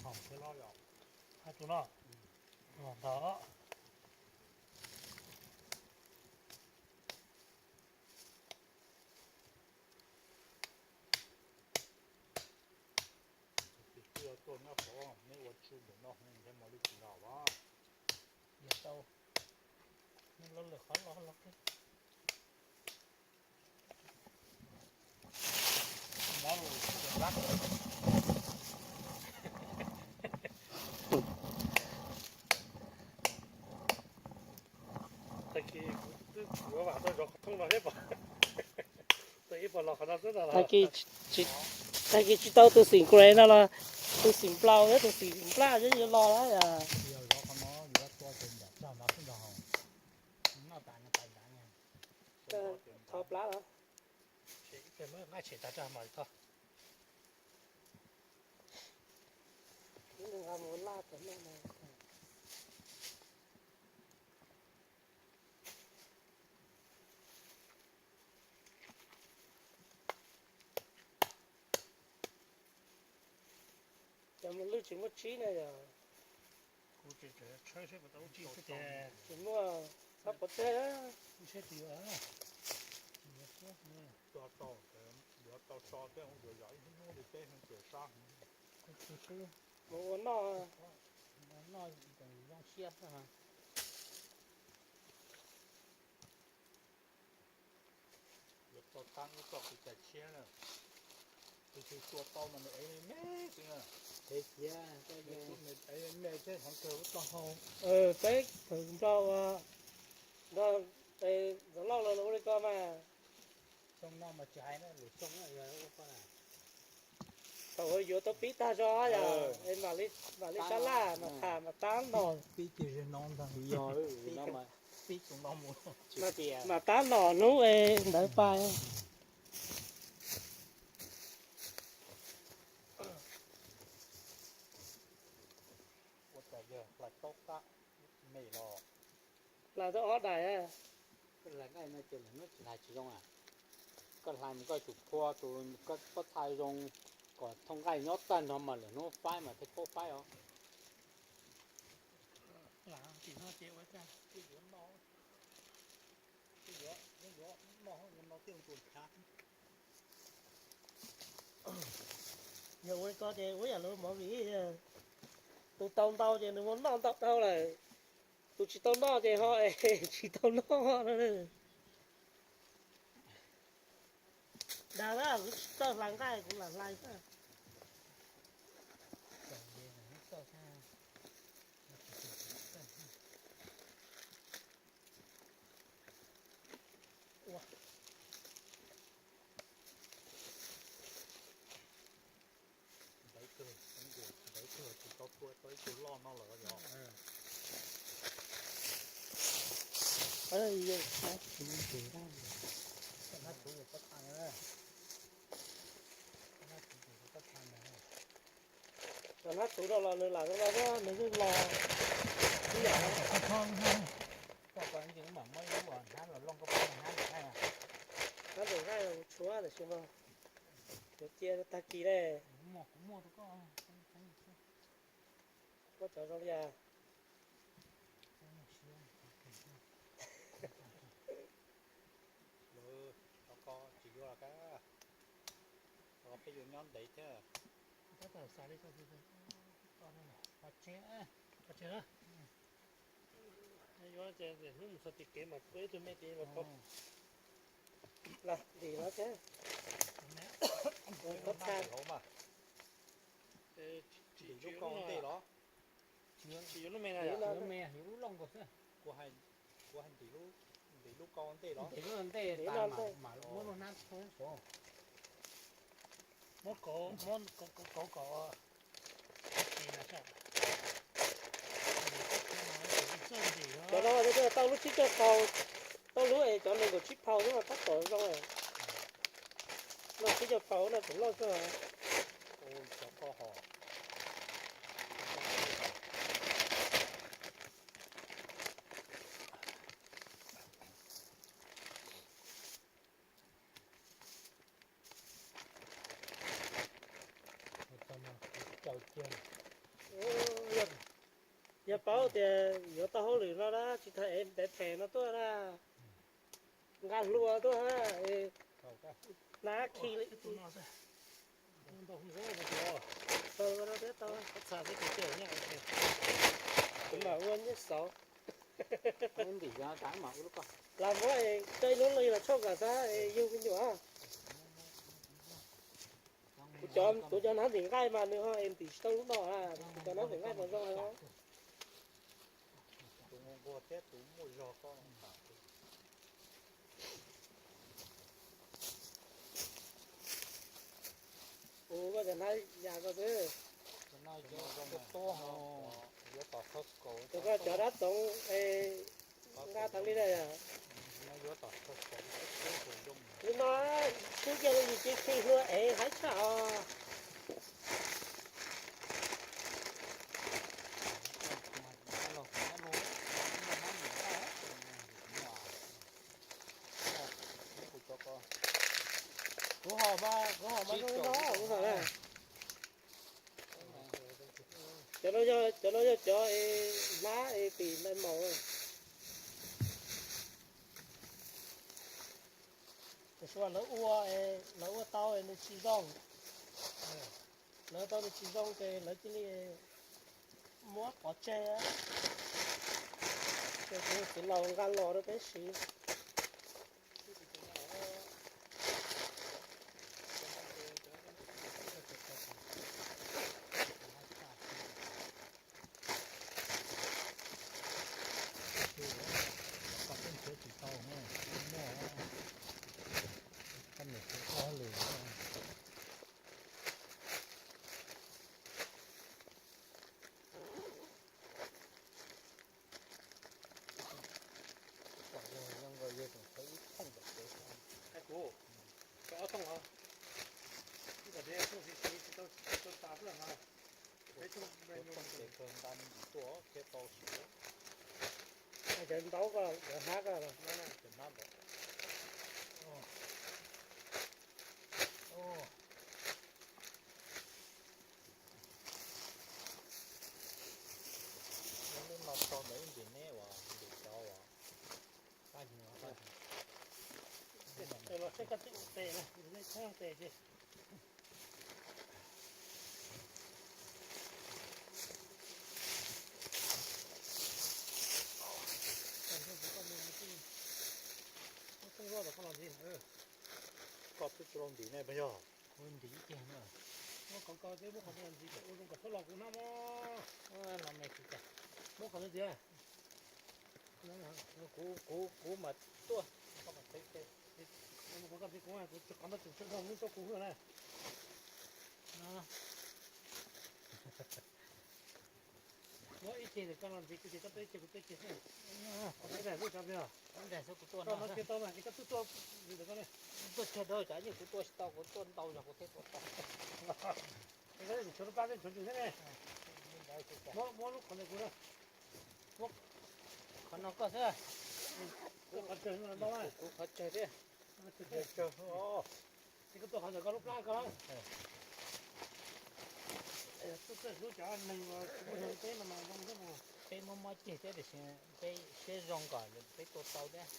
Hais tus no, los ntag. Tus twg tuaj nyob hauv, neb ua tsu ntawm no heev thiab mos lwj tsis los as. Yog tau, neb lawv lawm qhov los los. Tag kis kuv twb yuav vam tau zov qhov thooj no thiab pom. Tag kis, tag kis tsis tau tus xim kres no los tus xim nplaum thiab tus xim nplaj yuav los lawm. Tho plab los. Nqaij tshem tag tag mas tho. Ib nws nqa mus laj tom no. Cov mos lwj tsis muaj tsib na yog? Kuv tseem tshawb seb puas tau lub tsib xwb tiag. Tsis muaj, txhob pov tseg. Tsis yuav, yuav tau so tej yuav zov ib hnub li peb hnub pem sab. Mus ua noj, noj zoo siab xwb. Yuav tau tab ib txoj kev cai tshiab na. Tus twg tua tau mas nws ev me me xwb na. Ev me me thiab heev kawg lub txoj hau. Peb thaum nrog ua, nrog Ntxoov Lauj los ua li ko mas. Xyoo no mas tsis hais na, lwm xyoo na yog ua ko na. Thaum yuav tau pib tag zog yog mam li sab laj mas tham mas tab nom. Pib ces no ntag, pib tus no mus, mas tab nom hnub ntawd pais. Ua cas yawg hlais taub qab me los? Hlais tau ob daim. Koj hlais nqaij no ces lwm hnub tsis hlais tsis zoo a. Koj hlais mus koj tsum phua tus koj pob txha zoo kom thooj nqaij nyob tag nrho mas lwm hnub faib mas thiaj paub faib os. Yog ua li ko ces ua yam li movie, tus tau ntau ces nws mus noj ntau dhau lawm, tus tsis tau noj ces ho es tsis tau noj no. Dag na, kuv tsis txawj hlais nqaij kuv lam hlais xwb. Ntev kawg, ntev kawg tsis tau tua tau ib tug loj no lawm yog. Cov hnab tuv no los nws lam no nws yeej los ib yam. Koj ntseeg mam muab ib lub hnab los looj koj poj hnab ntawm nqaij, hnab ntawm nqaij tshuav tam sim no. Yuav cia tag kis ne. Muaj, kuv muaj rau koj. Muab cov zoo li as. Lawv rau koj tsis yuav los kab, rau koj peb yuav nyob ntev thiab. Qhov tsev, qhov tsev na. Yuav ces hnub mus txog tim kev mas tua ib tug me tim los pov. Los ntim no thiab. Pob txha. Tsis yuav lub me na, yuav lub looj nkaus xwb. Kuv hais ntim lub, ntim lub kauv ntej los? Ntim lub ntej tas mam muab lub hnab thoob saud. Muab kauv, muab kauv kauv kauv. Cov no tau lub tsib caug phau, tau lub es cov nees nkaum tsib phau xwb mas tab tom zoo. Loj tsib caug phau no tseem loj xwb. Ua txog no kuv caw kiag, Yog paub tias yuav tau hauj lwm no na, tsis tas es ntev phem no tuaj na, nqa hlua tuaj na, nab khi li. Kuv mam ua nyiaj xauv. Lam muab coj ib lub li los tshuaj kom xav yug me nyuam. Kuv cov hnab ntim nqaij mas nws ho es ntim tsis tau lub no, kuv cov hnab ntim nqaij mas zoo. Ua koj cov hnab yas ko xwb. Tus koj cov dab toov nqa tag li na yom. Li no twb yog li yim ci khi hlua ev haib tshaj os. Kuv ho mas, kuv ho mas zoo li no. Cov no yog cov es hnab es tim ntais maum. Lawv ua, lawv ua tau nws tsis zoo, lawv tau nws tsis zoo ces lawv cia li muab pov tseg. Ces kuv txiv laus nqa los rau peb siv. Hais kuv, cov ob thooj os. Ib kom tias thooj siv siv tsis tau tas xwb os. Peb thooj me nyuam ces kawg nqa me ntsis tuaj thiab tau siv. Cov ntaub ko, cov hnab ko. Cov hnab ntawd. Lub no tau ntawm ib ntim neb uas ntim cov uas los seb koj twb ua tes na, tes ces koj twb tsis los ntim ne puas yog? Kuv ntim ib ceg na. Muab qhov ko, muab qhov ntxiv kom ua zoo kom txhob los kuv hnab mog. Los me tsis tas. Muab qhov ntxiv. Kuv, kuv, kuv mas tuaj. Qhov ntxiv kuv, kuv qhov ntxiv kuv tsis qhov ntxiv tsis zoo rau kuv na. Muab ib ceg ntawm koj no ntxiv kuv ces koj tuaj ib ceg kuv tuaj ib ceg xwb. Qhov ntxiv kuv tsis tau mas ces koj twb tuaj ntxiv ntawm koj ne. Tuaj tseg dawb cov yeej kuv tuaj tsis tau, kuv tuaj ntau yog kuv thiaj tuaj tau. Es koj tshuav lub plab thiab tshuav ntws thiab ne. Muab, muab lub qhov ntawm kuv na. Qhov no koj xwb. Kuv qhov tsawg no ntau na. Kuv qhov tsawg thiab. Ces koj tuaj qhov ntawm koj lub plab ko. Tuaj txawj hlub cov neeg uas tsis muaj neeg peb no mas zoo thiab mas. Peb muab mob ceg thiab tiam sis peb siab zoo kom peb tua tau thiab.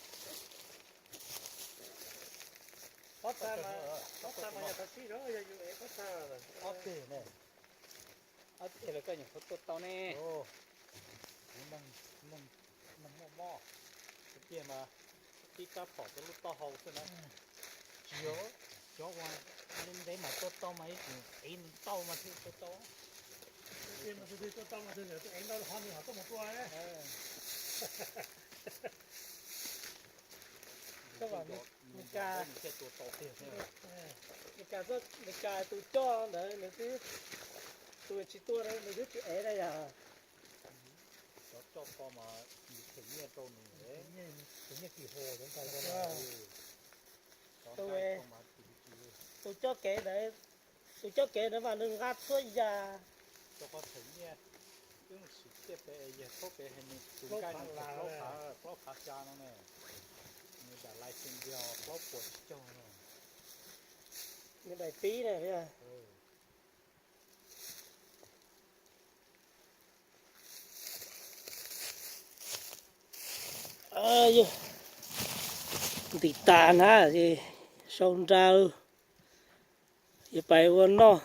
Pob txha mas, pob txha mas yog qhov sib zog yog yus ev pob txha. Ob teg ne, ob teg los koj nyuam qhuav tua tau ne. Kuv neeg, neeg muaj mob, tus tiag mas tib kab phom rau lub taub hau xwb na. Tsis yog cov uas ntev ntev mas tua tau mas ib txwm ev ntau mas thiaj tua tau. Tus tiag mas tus twg tua tau mas tus ntawd ev ntau ho nws ho tuaj mus tua. Koj vam Meskas, Meskas, Meskas tus coj ntawd nws twb, tus tsis tua nws twb tsis ev na yom. Cov coj ko mas yus them nyiaj rau nws, them nyiaj kim hos cov ntawd. Tus coj kev ntawd, tus coj kev ntawd mas nws nqa txhua yam. Rau qhov them nyiaj, wb mus sim ciaj pem yawg thaub pem hais nws tus nkaij nws plaub phav, plaub phav xya no ne, nws daim license yog plaub puas tsib caug no. Nws daim pib na. Yog. Yog ntim tas na ces sau nra, yuav pais ua noj.